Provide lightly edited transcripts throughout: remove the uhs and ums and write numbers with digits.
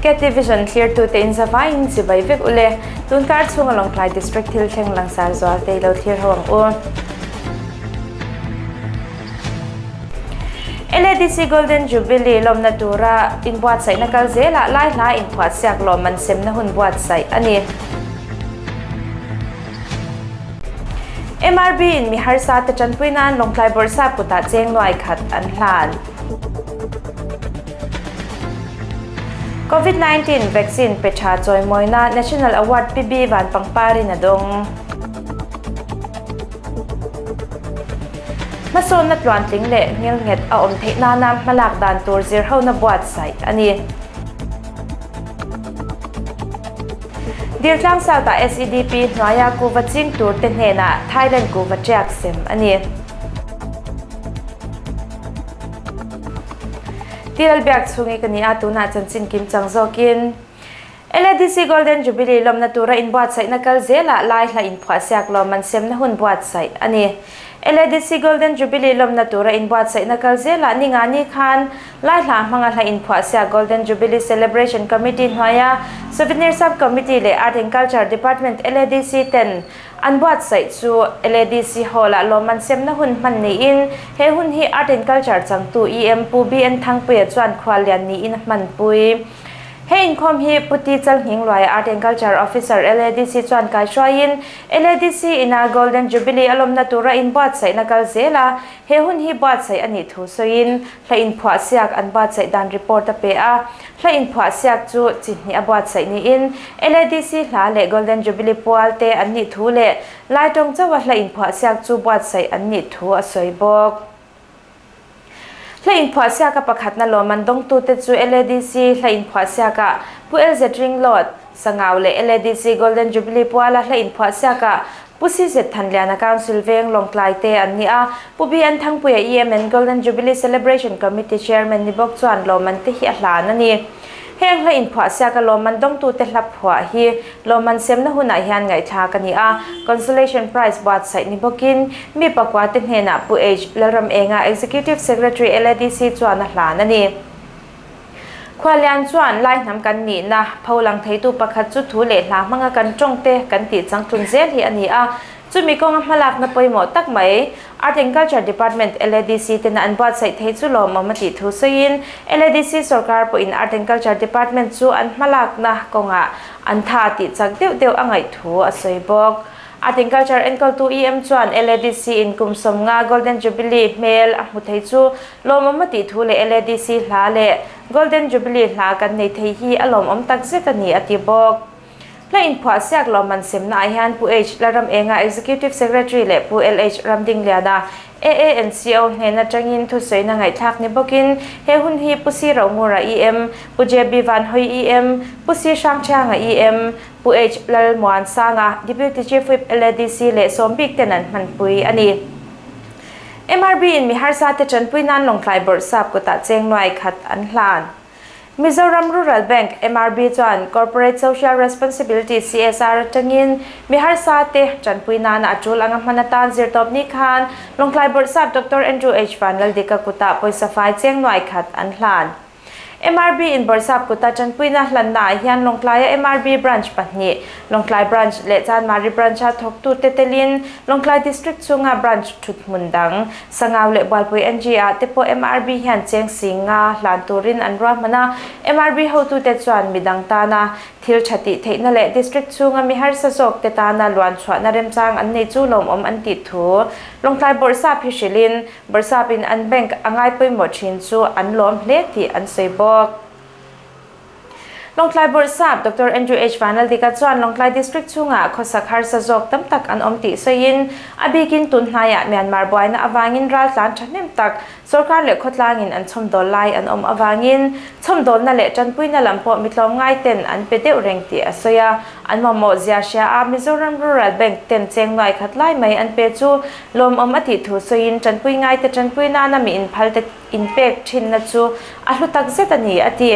KT Vision thlirtute in zavaiin chibai vek ule. Tunkar chhunga Lawngtlai District thil thleng langsar zual te i lo thlir ho ang u. LADC Golden Jubilee lawmna tura inbuatsaihna kal zelah lai hla inphuahsiak lawmman semna hun buatsaih a ni. MRB in mi harsa te tanpui nan Lawngtlai Bawrhsap kutah cheng nuai khat an hlan. Covid 19 vaccine pe tha chawimawina National Award PB Van Pangparin a dawng. Hmasawnna tluantling leh ngilnghet a awm theih nana hmalak dan tur zirhona buatsaih a ni. Diltlang South-ah SEDP hnuaia kuhva ching turte hnenah Thailand kuhva ṭiak sem a ni. Tial biak chhungi ka ni a, tunah chanchin kim chang zawkin LADC Golden Jubilee lawmna tura inbuatsaihna kal zelah lai hla inphuahsiak lawmman semna hun buatsaih a ni. LADC Golden Jubilee lawmna tura inbuatsaihna kal zelah ni nga ni khan lai hla hmanga hla inphuahsiak Golden Jubilee Celebration Committee hnuaia Souvenir Sub Committee leh Art and Culture Department LADC ten an buatsaih chu LADC Hall-ah lawmman semna hun hman niin he hun hi Art and Culture changtu EM Pu BN Thangpuia chuan khuallian niin a hmanpui. He inkhawm hi Pu Ti Chalhning Luaia Art and Culture Officer LADC chuan kaihruaiin LADC ina Golden Jubilee a lawmna tura inbuatsaihna kal zel a, he hun hi buatsaih a nih thu sawiin hla inphuahsiak an buatsaih dan report a pe a. Hla inphuahsiak chu chi hnih a buatsaih niin LADC hla leh Golden Jubilee pual te an nih thu leh Lai tawng chauha hla inphuahsiak chu buatsaih an nih thu a sawi bawk. Hla inphuahsiaka pakhatna lawmman dawngtute chu LADC hla inphuahsiakah Pu LZ Ringlawt, Sangau leh LADC Golden Jubilee puala hla inphuahsiakah Pu CZ Thanliana Council Veng Lawngtlai te an ni a, Pu BN Thangpuia EMN Golden Jubilee Celebration Committee Chairman ni bawk chuan lawmman te hi a hlan a ni. Heng hla inphuahsiaka lawmman dawngtute hla phuah hi Lawmman semna hunah hian ngaihthlak a ni a, Consolation Prize buatsaih ni bawkin mi pakua te hnenah Pu H. Lalramenga, Executive Secretary LADC chuan a hlan a ni. Khualian chuan Lai hnam kan nihna pho lang theitu pakhat chu thu leh hla hmanga kan tawng te kan tih changtlun zel hi a ni a, chumi kawnga hmalakna pawimawh tak mai Art and Culture Department, LADC, tena an buatsaih thei chu lawmawm a tih thu sawiin LADC sorkar pawhin Art and Culture Department chu an hmalakna kawngah an tha tih chak deuh deuh a ngaih thu a sawi bawk. Art and Culture enkawltu EM chuan LADC in kum sawmnga Golden Jubilee hmel a hmu thei chu lawmawm a tih thu leh LADC hla leh Golden Jubilee hla kan nei thei hi a lawmawm takzet a ni a ti bawk. Hla inphuahsiak lawmman semna ah hian Pu H. Lalramenga, Executive Secretary leh Pu LH. Ramdingliana, AANCO hnen atangin thusawina ngaihthlak ni bawkin he hun hi Pu C. Rohngura, EM, Pu JB Vanhawi, EM, Pu C. Hrangthianga, EM, Pu H. Lalmuansanga, Deputy Chief Whip LADC leh Sawmbik ten an hmanpui a ni. MRB in mi harsa te tanpui nan Lawngtlai Bawrhsap kutah cheng nuai khat an hlan. Mizoram Rural Bank, MRB, chuan Corporate Social Responsibility, CSR, atangin mi harsa te tanpui nana a tul anga hman atan zirtawp ni khan Lawngtlai Bawrhsap Doctor Andrew H. Vanlaldika kutah pawisa fai cheng nuai khat an hlan. MRB in Bawrhsap kuta tanpuina hlanna ah hian Lawngtlaia MRB Branch pahnih, Lawngtlai Branch leh Chanmari Branch-a thawktute telin Lawngtlai District chhunga Branch thuthmun dang, Sangau leh Bualpui NG ah te pawh MRB hian cheng sing nga hlan turin an ruahman a, MRB hotute chuan midang tana thil tha tih theihna leh district chhunga mi harsa zawk te tana luan chhuahna remchang an nei chu lawmawm an tih thu Lawngtlai Bawrhsap hi hrilhin Bawrhsap in an bank a ngai pawimawh thin chu an lawm hle tih an sawi bawk. Lawngtlai Bawrhsap Doctor Andrew H. Vanlaldika chuan Lawngtlai District chhungah khawsak harsa zawk tam tak an awm tih sawiin, a bikin tun hnaiah Myanmar buaina avangin raltlan thahnem tak sorkar leh khawtlangin an chhawmdawl lai an awm avangin chhawmdawlna leh tanpuina lam pawh mitlawm ngaiten an pe deuh reng tih a sawi a. An mamawh zia hria a, Mizoram Rural Bank ten cheng nuai khat lai mai an pe chu lawmawm a tih thu sawiin tanpui ngaite tanpui nana mi inphalte inpek thinna chu a hlu tak zet a ni, a ti.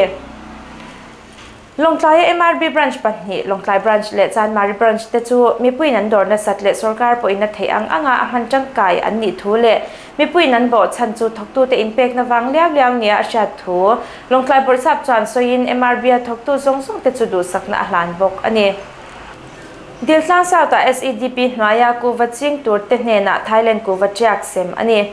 Lawngtlaia MRB Branch pahnih, Lawngtlai Branch leh Chanmari Branch te chu mipuiin an dawr nasat leh sawrkar pawhin a theih ang anga a hman tangkai an nih thu leh mipuiin an bawh chhan chu thawktute inpekna vang liau liau nia a hriat thu Lawngtlai Bawrhsap chuan sawiin MRB-a thawktu zawng zawng te chu duhsakna a hlan bawk a ni. Diltlang South-ah SEDP hnuaia kuhva ching tur te hnenah Thailand kuhva tiak sem a ni.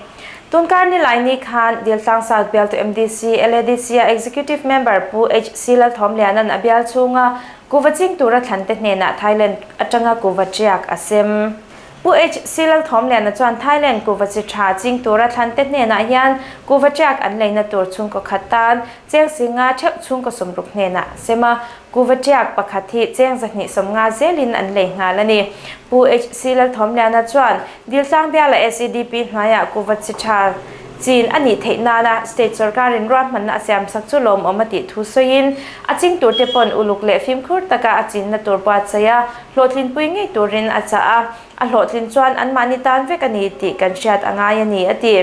Tunkar nilai ni khan Diltlang South bialtu MDC, LADC-a Executive Member Pu HC Lalthawmliana'n a bial chhunga kuhva ching tura thlan te hnenah Thailand atanga kuhva tiak a sem. Pu HC Lalthawmliana chuan Thailand kuhva chi tha ching tura thlan te hnenah hian kuhva tiak an leina tur chhungkaw khat tan cheng singa theuh chhungkaw sawmruk hnenah a sem a, Kuhva tiak pakhat hi cheng 250 zelin an lei nghal a ni. Pu HC Lalthawmliana chuan Diltlang biala SEDP hnuaiah kuhva chi tha chin a nih theih nana state sorkarin ruahmanna a siamsak chu lawmawm a tih thu sawiin a ching turte pawn uluk leh fimkhur taka a chinna tur buatsaih a hlawhtlinpui ngei turin a chah a, a hlawhtlin chuan anmahni tan vek a ni tih kan hriat a ngai a ni a ti.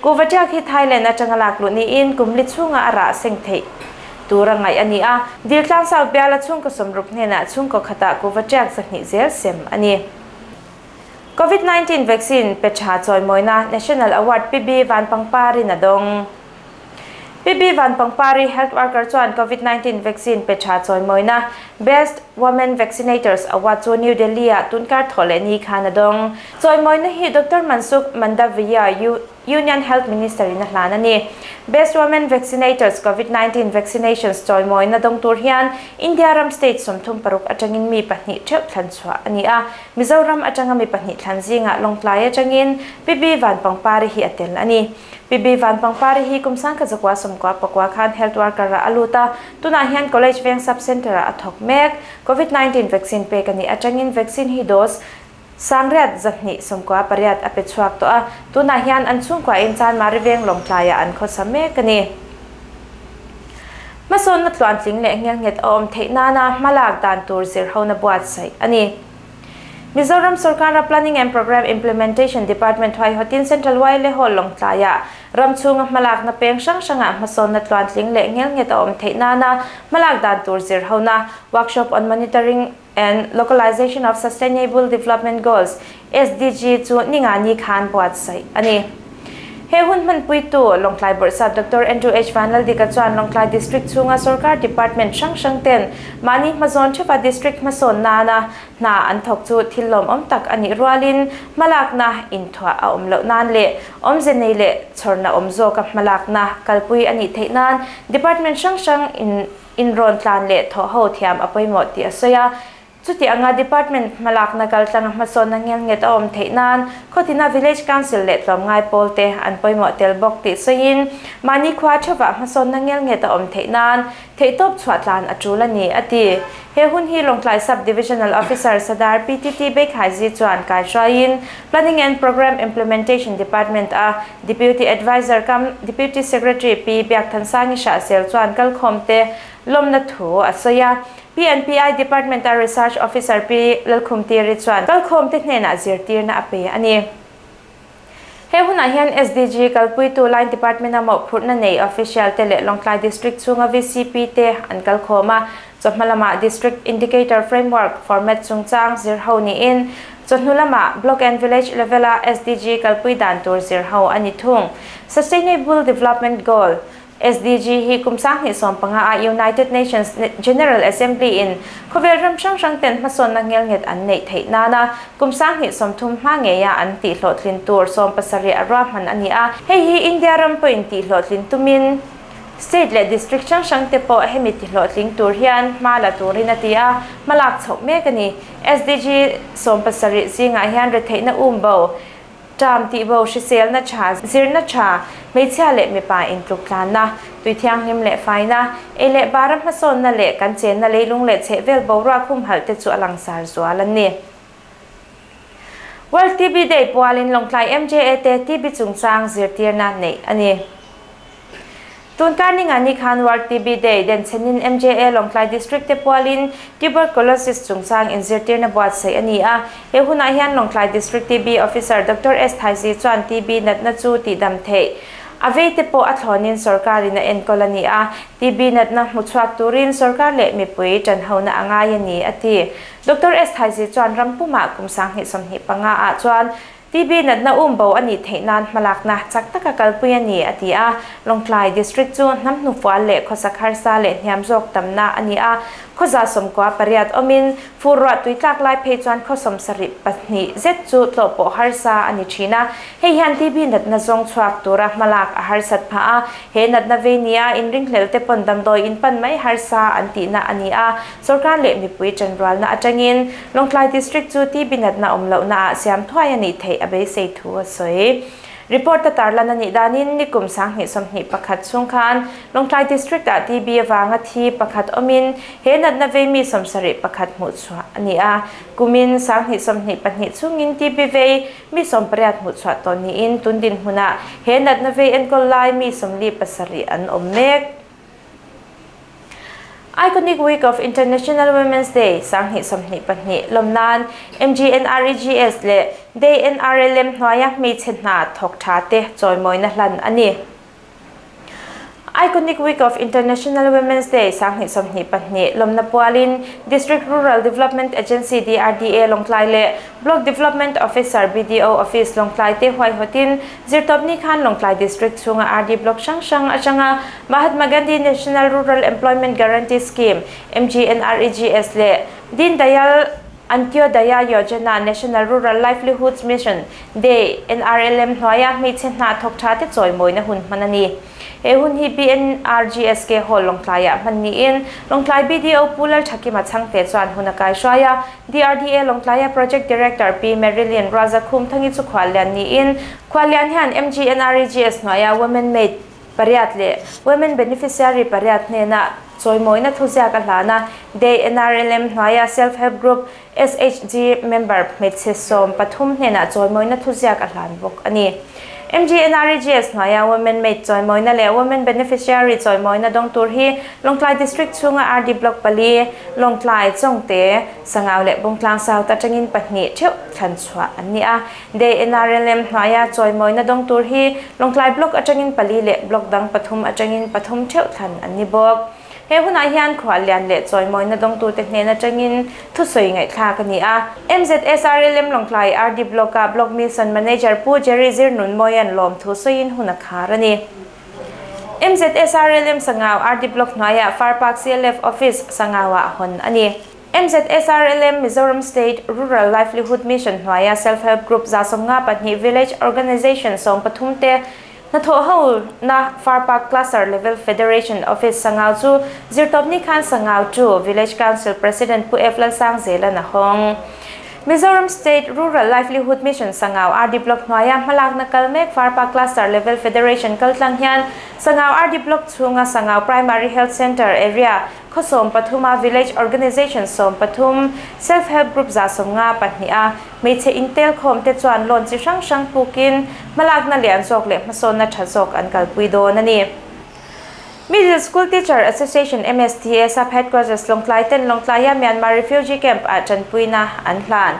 Kuhva tiak hi Thailand atanga lak luh niin kum li chhunga a rah seng theih Tur a ngaih a ni a, Diltlang South biala chhungkaw sawmruk hnenah chhungkaw khatah kuhva tiak 200 zel sem a ni. Covid 19 vaccine pe tha chawimawina National Award PB Vanpangparin a dawng. PB Vanpangpari Health Worker chuan Covid 19 vaccine pe tha chawimawina Best Women Vaccinators Award chu New Delhi-ah tunkar thawh leh ni khan a dawng. Chawimawina hi Doctor Mansukh Mandaviya Union Health Minister in a hlan a ni. Best Women Vaccinators Covid 19 Vaccinations chawimawina dawng tur hian India ram state 36 atangin mi pahnih theuh thlan chhuah a ni a. Mizoram atanga mi pahnih thlan zingah Lawngtlai atangin PB Vanpangpari hi a tel a ni. PB Vanpangpari hi kum 1999 khan health worker ah a lut a, tunah hian College Veng Sub Centre ah a thawk mek. Covid 19 vaccine pek a nih atangin vaccine hi dose Sangriat 298 a pe chhuak tawh a, tunah hian an chhungkuain Chanmari veng Lawngtlaiah an khawsa mek a ni. Hmasawnna tluantling leh ngelnghet a awm theih nana hmalak dan tur zirhona buatsaih a ni. Mizoram sorkara Planning and Programme Implementation Department huaihawtin Central Wile Hall Lawngtlaiah ram chhunga hmalakna peng hrang hrangah hmasawnna tluantling leh ngelnghet a awm theih nana hmalak dan tur zirhona Workshop on Monitoring and Localization of Sustainable Development Goals, SDG, chu ningani khan buatsaih a ni. He hun hmanpuitu Lawngtlai Bawrhsap Doctor Andrew H. Vanlaldika chuan Lawngtlai District chhunga sorkar department hrang hrang ten mahni hmazawn theuha district hmasawn nana hna an thawk chu thil lawmawm tak a nih rualin hmalakna inthuah a awm loh nan leh awmze nei leh chhawrna awm zawka hmalakna kalpui a nih theih nan department hrang hrang in Inrawn tlan leh thawh ho thiam a pawimawh tih a sawi a. Chuti anga Department hmalakna kaltlanga hmasawnna ngelnghet a awm theih nan khawtina Village Council leh tlawmngai pawl te an pawimawh tel bawk tih sawiin mahni khua theuhah hmasawnna ngelnghet a awm theih nan theihtawp chhuah tlan a tul a ni, a ti. He hun hi Lawngtlai Sub Divisional Officer Sadar PTT Beikhaiji chuan kaihruaiin Planning and Programme Implementation Department a Deputy Adviser kam Deputy Secretary Pi Biakthansangi Hrahsel chuan kalkhawmte lawmna thu a sawi a. PNPI Department-a Research Officer Pi Lalkhumtiri chuan kalkhawmte hnenah zirtirna a pe a ni. He hunah hian SDG kalpuitu Line Department-a mawhphurhna nei official te leh Lawngtlai District chhunga VCP te an kalkhawm a. Chawhma lamah District Indicator Framework format chungchang zirho niin, chawhnu lamah Block and Village level-a SDG kalpui dan tur zirho a ni thung. Sustainable Development Goal, SDG, hi kum 2015 a United Nations General Assembly in khawvel ram hrang hrang ten hmasawnna ngelnghet an neih theih nana kum 2030 hma ngeia an tihhlawhtlin tur 17 a ruahman a ni a. Hei hi India ram pawhin tihhlawhtlin tumin, State leh District hrang hrang te pawh hemi tihlawhtling tur hian hma la turin a ti a, hma lak chhoh mek a ni. SDG 17 zingah hian retheihna um bo, ṭam tih bo, hriselna ṭha, zirna ṭha, hmeichhia leh mipa intluk tlanna, tui thianghlim leh faina, ei leh bara hmasawnna leh kan chenna leilung leh chhehvel boruak humhalh te chu a langsar zual an ni. World TB Day pualin Lawngtlai MJA te TB chungchang zirtirna neih a ni. Tunkar ninga ni khan World TB Day denchhenin MJA Lawngtlai District te pualin Tuberculosis chungchang inzirtirna buatsaih a ni a. He hunah hian Lawngtlai District TB Officer Doctor S Thaizi chuan TB natna chu tihdam theih. A vei te pawh a thlawnin sorkarin a enkawl a ni a, TB natna hmu chhuak turin sorkar leh mipui tanhona a ngai a ni, a ti. Doctor S. Thaizi chuan ram pumah kum 2025 ah chuan TB natna um bo a nih theih nan hmalakna chak taka kalpui a ni, a ti a. Lawngtlai District chu hnam hnufual leh khawsak harsa leh hniam zawk tamna a ni a, khawza 98 awmin fur ruah tui tlak lai phei chuan khaw 72 zet chu tlawh pawh harsa a ni thin a. Hei hian TB natna zawng chhuak tura hmalak a harsat phah a, he natna vei nia inringhlel te pawn damdawi in pan mai harsa an tihna a ni a. Sorkar leh mipui tanrualna atangin Lawngtlai District chu TB natna awm lohna ah siam thuai a nih theih a beisei thu a sawi. Report a tarlan a nih danin nikum 2021 chhung khan Lawngtlai District ah TB avanga thi pakhat awmin he natna vei mi 71 hmuh chhuah a ni a. Kumin 2022 chhungin TB vei mi 18 hmuh chhuah tawh niin tun dinhmunah he natna vei enkawl lai mi 47 an awm mek. Iconic Week of International Women's Day 2022 lawm nan MGNREGS leh Day NRLM hnuaia hmeichhe hna thawk tha te chawimawina hlan a ni. Iconic Week of International Women's Day 2022 lawmna pualin District Rural Development Agency DRDA Lawngtlai leh Block Development Officer BDO Office Lawngtlai te huaihawtin Zirtawpni khan Lawngtlai District chhunga RD Block hrang hrang atanga Mahatma Gandhi National Rural Employment Guarantee Scheme, MGNREGS, leh Deen Dayal Antyodaya Yojana National Rural Livelihoods Mission, Day, NRLM, hnuaia hmeichhe hna thawk tha te chawimawina hun hman a ni. He hun hi BNRGSK Hall Lawngtlaiah hman niin Lawngtlai BDO Pu Lalthakima Chhangte chuan hun a kaihruai a. DRDA Lawngtlaia Project Director Pi Marilyn Rualzakhumthangi chu khuallian niin khuallian hian MGNREGS hnuaia Women Made pariat leh Women Beneficiary pariat hnena chawimawina thuziak a hlan a. Day NRLM hnuaia Self Help Group, SHG, member hmeichhe 13 hnenah chawimawina thuziak a hlan bawk a ni. MGNREGS hnuaia Women Made chawimawina leh Women Beneficiary chawimawina dawng tur hi Lawngtlai District chhunga RD Block pali, Lawngtlai, Chawngte, Sangau leh Bungtlang South atangin pahnih theuh thlan chhuah an ni a. Day NRLM hnuaia chawimawina dawng tur hi Lawngtlai Block atangin pali leh Block dang pathum atangin pathum theuh thlan an ni bawk. He hunah hian khuallian leh chawimawina dawngtute hnen atangin thusawi ngaihthlak a ni a. MZSRLM Lawngtlai RD Block-a Block Mission Manager Pu Jerry Zirnunmawia'n lawmthu sawiin hun a khar a ni. MZSRLM Sangau RD Block hnuaiah Far Park CLF Office Sangau-ah hawn a ni. MZSRLM Mizoram State Rural Livelihood Mission hnuaia Self Help Group 152 Village Organization 13 te hnathawh ho na Far Park Cluster Level Federation Office Sangau chu Zirtawpni khan Sangau 2 Village Council President Pu F Lalsangzela'n a hawng. Mizoram State Rural Livelihood Mission Sangau RD Block hnuaia hmalakna kal mek Far Park Cluster Level Federation kaltlang hian Sangau RD Block chhunga Sangau Primary Health Centre area khaw 13 a Village Organization 13 Self Help Group 152 a hmeichhe intel khawm te chuan loan chi hrang hrang pukin hmalakna lian zawk leh hmasawnna tha zawk an kalpui dawn a ni. Middle School Teacher Association, MSTA, Sub Headquarters Lawngtlai ten Lawngtlaia Myanmar Refugee Camp ah tanpuina an hlan.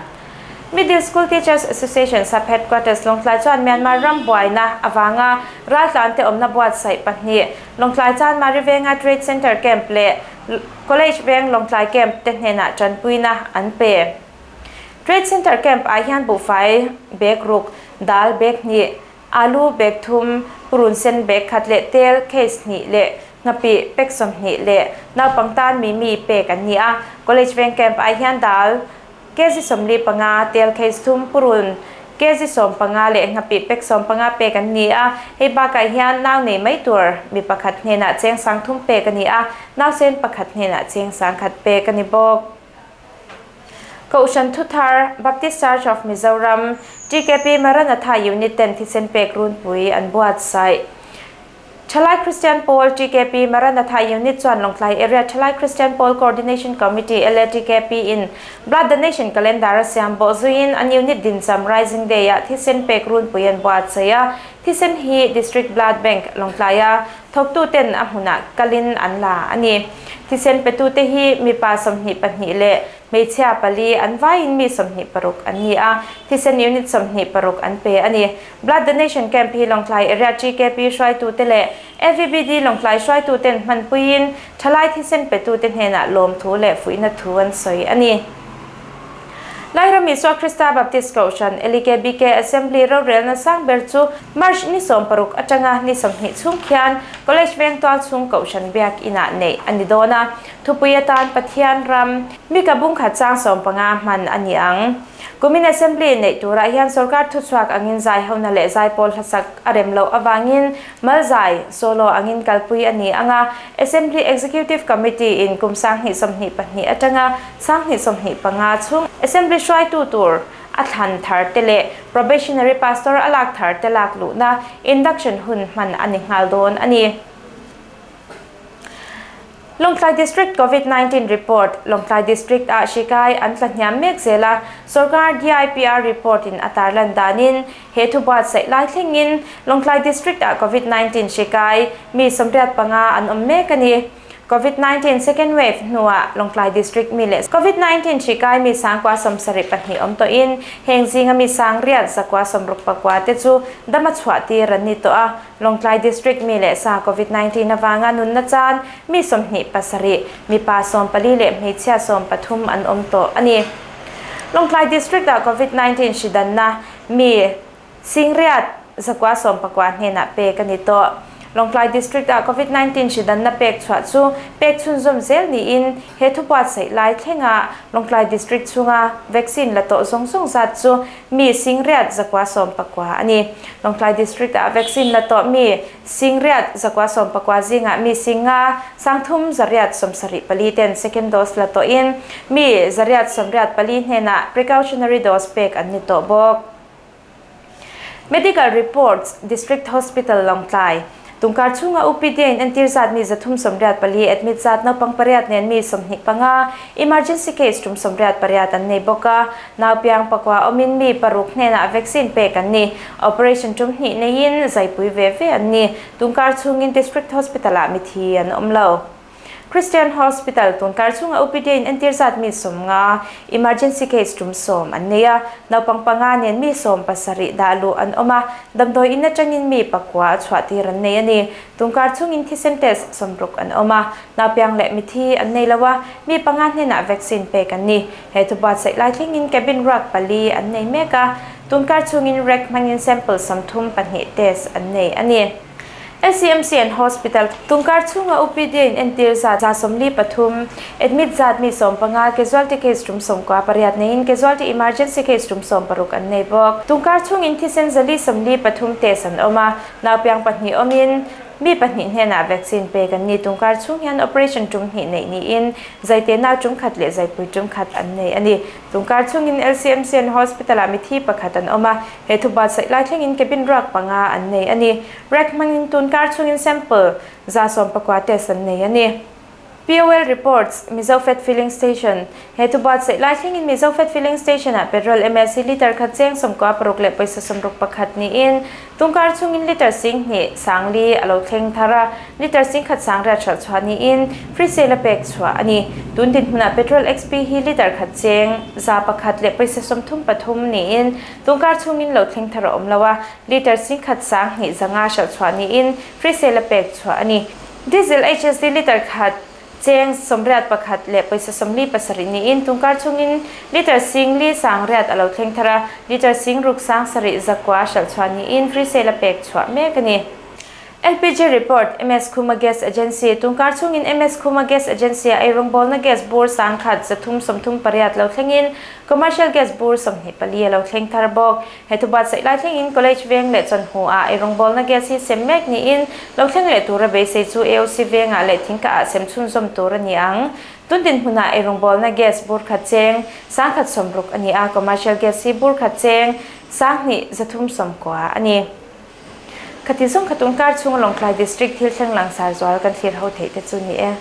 Middle School Teachers Association Sub Headquarters Lawngtlai chuan Myanmar ram buaina avanga raltlan te awmna buatsaih pahnih Lawngtlai Chanmari Venga Trade Centre Camp leh College Veng Lawngtlai Camp te hnenah tanpuina an pe. Trade Centre Camp ah hian buhfai bag ruk, dal bag hnih, alu bag thum, purun sen bag khat leh tel case hnih leh nghapih pack 20 leh naupang tan mi mi pek an ni a. College Veng Camp ah hian dal kg 45, tel case thum, purun kg 15 leh nghapih pack 15 pek an ni a. Hei bakah hian nau nei mai tur mi pakhat hnenah cheng 3000 pek a ni a, nau sen pakhat hnenah cheng 1000 pek a ni bawk. Kohhran Thuthar, Baptist Church of Mizoram, TKP Maranatha Unit ten thisen pek runpui an buatsaih. Thalai Christian Pawl, TKP Maranatha Unit chuan Lawngtlai Area Thalai Christian Pawl Coordination Committee, LATKP, in Blood Donation Calendar a siam bawh zuiin an unit dincham Rising Day ah thisen pek runpui an buatsaih a. Thisen hi District Blood Bank, Lawngtlaia thawktu ten a hmunah kalin an la a ni. Thisen petute hi mipa 22 leh hmeichhia pali an vaiin mi 26 an ni a, thisen unit 26 an pe a ni. Blood donation camp hi Lawngtlai Area TKP hruaitute leh AVBD Lawngtlai hruaituten hmanpuiin thalai thisen petute hnenah lawmthu leh fuihna thu an sawi a ni. Lairam Isua Krista Baptist Kohhran, LEKBK, Assembly rorelna sang ber chu March ni 16 atanga ni 20 chhung khian College Veng tual chhung Kohhran biak inah neih a ni dawn a, thupui atan Pathian ram Mika bungkhat chang 15 hman a ni ang. Kumin Assembly neih turah hian sorkar thuchhuak angin zai hona leh zai pawl hlasak a rem loh avangin mal zai, solo, angin kalpui a ni ang a, Assembly Executive Committee in kum 2022 atanga 2025 chhung Assembly hruaitu tur a thlan thar te leh Probationary Pastor a lak thar te lak luhna induction hun hman a ni nghal dawn a ni. Lawngtlai District Covid 19 Report, Lawngtlai District ah hri kai an tla hniam mek zel a, Sawrkar DIPR report in a tarlan danin he thu buatsaih lai thlengin Lawngtlai District ah Covid 19 hri kai mi 85 an awm mek a ni. Covid 19 second wave hnuah Lawngtlai District mi leh Covid 19 hri kai mi 972 awm tawhin heng zinga mi 9,169 te chu dama chhuah tir an ni tawh a. Lawngtlai District mi leh sa Covid 19 avanga nunna chan mi 27, mipa 14 leh hmeichhia 13 an awm tawh a ni. Lawngtlai District ah Covid 19 hri danna mi 9,190 hnenah pek a ni tawh. Lawngtlai District ah Covid 19 hri danna pek chhuah chu pek chhunzawm zel niin he thubuatsaih lai thlenga Lawngtlai District chhunga vaccine la tawh zawng zawng zat chu mi 9,190 a ni. Lawngtlai District ah vaccine la tawh mi 9,190 zingah mi 5 3,874 ten second dose la tawhin mi 184 hnenah precautionary dose pek an ni tawh bawk. Medical reports, District Hospital Lawngtlai, Tungkar chhunga OPD a in entir zat mi 384 admit zat naupang pariat nen mi 25, emergency case tum 88 an nei bawk a, naupiang pakua awmin mi paruk hnenah vaccine pek an ni. Operation tum hnih neiin zaipui ve ve an ni. Tungkar chhungin District Hospital ah mithi an awm lo. Christian Hospital tunkar chhunga OPD in entir zat mi 50, emergency case tum 10 an nei a, naupang panga nen mi 17 dah luh an awm a, damdawi in atangin mi pakua a chhuah tir an nei a ni. Tunkar chhungin thisen test 60 an awm a, naupiang leh mithi an nei lo a, mi panga hnenah vaccine pek an ni. He thu buatsaih lai thlengin cabin ruak pali an nei mek a, tunkar chhungin rek hmangin sample 32 test an nei a ni. LCMC and Hospital, Tungkar chhunga OPD in entir zat 143, admit zat mi 15, casualty case tum 98 neiin casualty emergency case tum 60 an nei bawk. Tungkar chhungin thisen 143 test an awm a, naupiang pahnih awmin mi pahnih hnenah vaccine pek an ni. Tungkar chhung hian operation tum hnih neih niin zaitena tum khat leh zaipui tum khat an nei a ni. Tungkar chhungin LCMC and Hospital ah mithi pakhat an awm a, he thu buatsaih lai thlengin cabin ruak panga an nei a ni. Rek hmangin tunkar chhungin sample 190 test an nei a ni. POL reports, Mizo Fat Filling Station, He thu buatsaih lai thlengin Mizo Fat Filling Station ah petrol MLC litre khat cheng 96 leh pawisa 61 niin tunkar chhungin litre 2000 sangli a lo thleng thar a, litre 10,000 sangriat hralh chhuah niin free sale a pek chhuah a ni. Tun dinhmunah petrol XP hi litre khat cheng 101 leh pawisa 33 niin tunkar chhungin lo thleng thar a awm lo a, litre 10,000 sang hnih zanga hralh chhuah niin free sale a pek chhuah a ni. Diesel HSD litre khat cheng 81 leh pawisa 47 niin tunkar chhungin litre 4,000 sangriat a lo thleng thar a, litre 6,000 sang sarih zakua hralh chhuah niin free sale a pek chhuah mek a ni. LPG report, MS Khuma Gas Agency, Tunkar chhungin MS Khuma Gas Agency a eirawngbawlna gas bur 1,338 lo thlengin commercial gas bur 24 a lo thleng thar bawk. He thu buatsaih lai thlengin College Veng leh Chawnhu ah eirawngbawlna gas hi sem mek niin lo thleng leh tura beisei chu AOC Vengah leh Thingkah ah sem chhunzawm tur a ni ang. Tun dinhmunah eirawngbawlna gas bur khat cheng 160 a ni a, commercial gas hi bur khat cheng 2390 a ni. Khati zawng kha tunkar chhunga Lawngtlai District thil thleng langsar zual kan thlir ho theih te chu ni e.